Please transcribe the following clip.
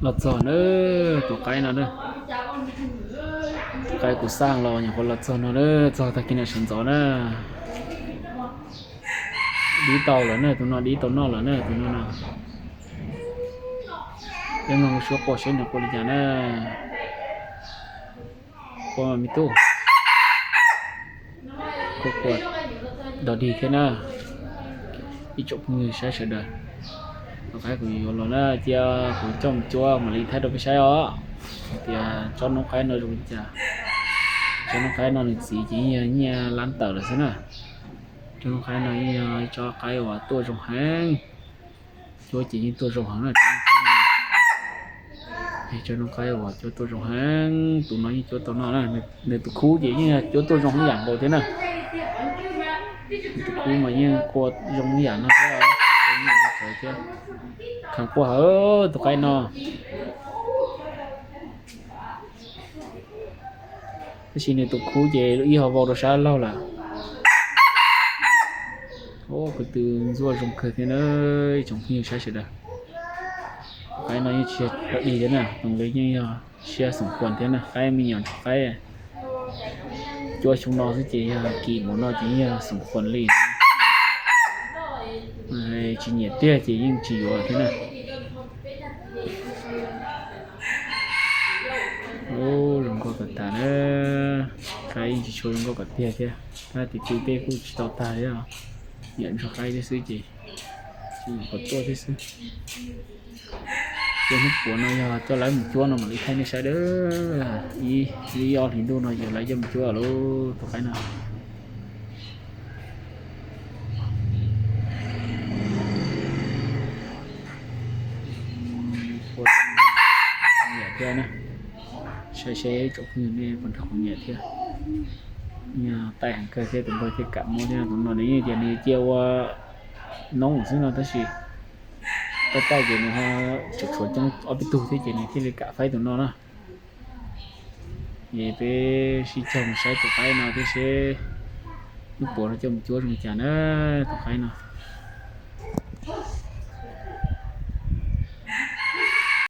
Los txog na, tus qaib no na, tus qaib kuv xaj los nyuam qhuav los txog no na, txog tag kis no sawv ntxov na. Dib tau lawm na, tus no dib tau noj lawm na, tus no na. Peb mloog suab quaj seb nws quaj li cas na. Quaj me tub. Quaj quaj dog dig thiab na. Ib tsoom phooj ywg saib sawv daws, tus qaib kuv yuav los na, cia kuv coj mus cuab mam li thaij rau peb saib os. Tias tsob noob qaib no zoo li cas. Tsob noob qaib no nws txiv ces yeej yog nyiaj lab tawm lawm xwb na. Tsob noob qaib no yeej yog ib tsob qaib uas tuaj zoo heev. Cuab ces yeej tuaj zoo heev na. Tsob noob qaib uas cuab tuaj zoo heev, tus no yeej cuab tau noj na. Nws tus khub ces yeej cuab tuaj zoo ib yam nkaus thiab na. Nws tus khub mas yeej quaj zoo ib yam no thiab. Kheev quaj hawv tus qaib no. Tab sis nws tus khub ces ib ho vau rau sab laug lawm. Ua kuv tw ntxuaj zoo kawg thiab na, ib tsoom phooj ywg saib sawv daws. Qaib no yeej tsis yog dog dig thiab na, tus ntawd yeej yog siab xoom khuam thiab na, qaib me nyuam ntsuag qaib. Cuab xyoo no xwb ces yog kis mus no ces yeej yog xoom khuam li. Tsis nyiam tiag ces yeej tsis yuav thiab na. Zoo nkauj kom tas na, qaib yeej tsis tshua zoo nkauj kom tiag thiab, tab sis tw tej kuj tsis tau tag thiab, niam ntsuag qaib thiab xwb ces tsis nyuam qhuav tuaj thiab xwb. Ces hnub puav no yog coj lawv mus cuab no mam li thaij nej saib dawb. Ib, ib ob hlis ntuj no yog lawv coj mus cuab lawm tus qaib no. Nyiam thiab na, saib seb tsoom phooj ywg nej puas nrog kuv nyiam thiab. Yog taij heev kawg thiab tus npawg thiaj kam muab thiab, tus no nws yeej tias nws cia ua noob xwb no tab sis taij taij ces nws ho tseem tshuav coob ob peb tug thiab ces nws thiaj li kam faib tus no na. Es peb sib caug mus saib tus qaib no thiab seb hnub puav no coj mus cuab zoo li cas na, tus qaib no.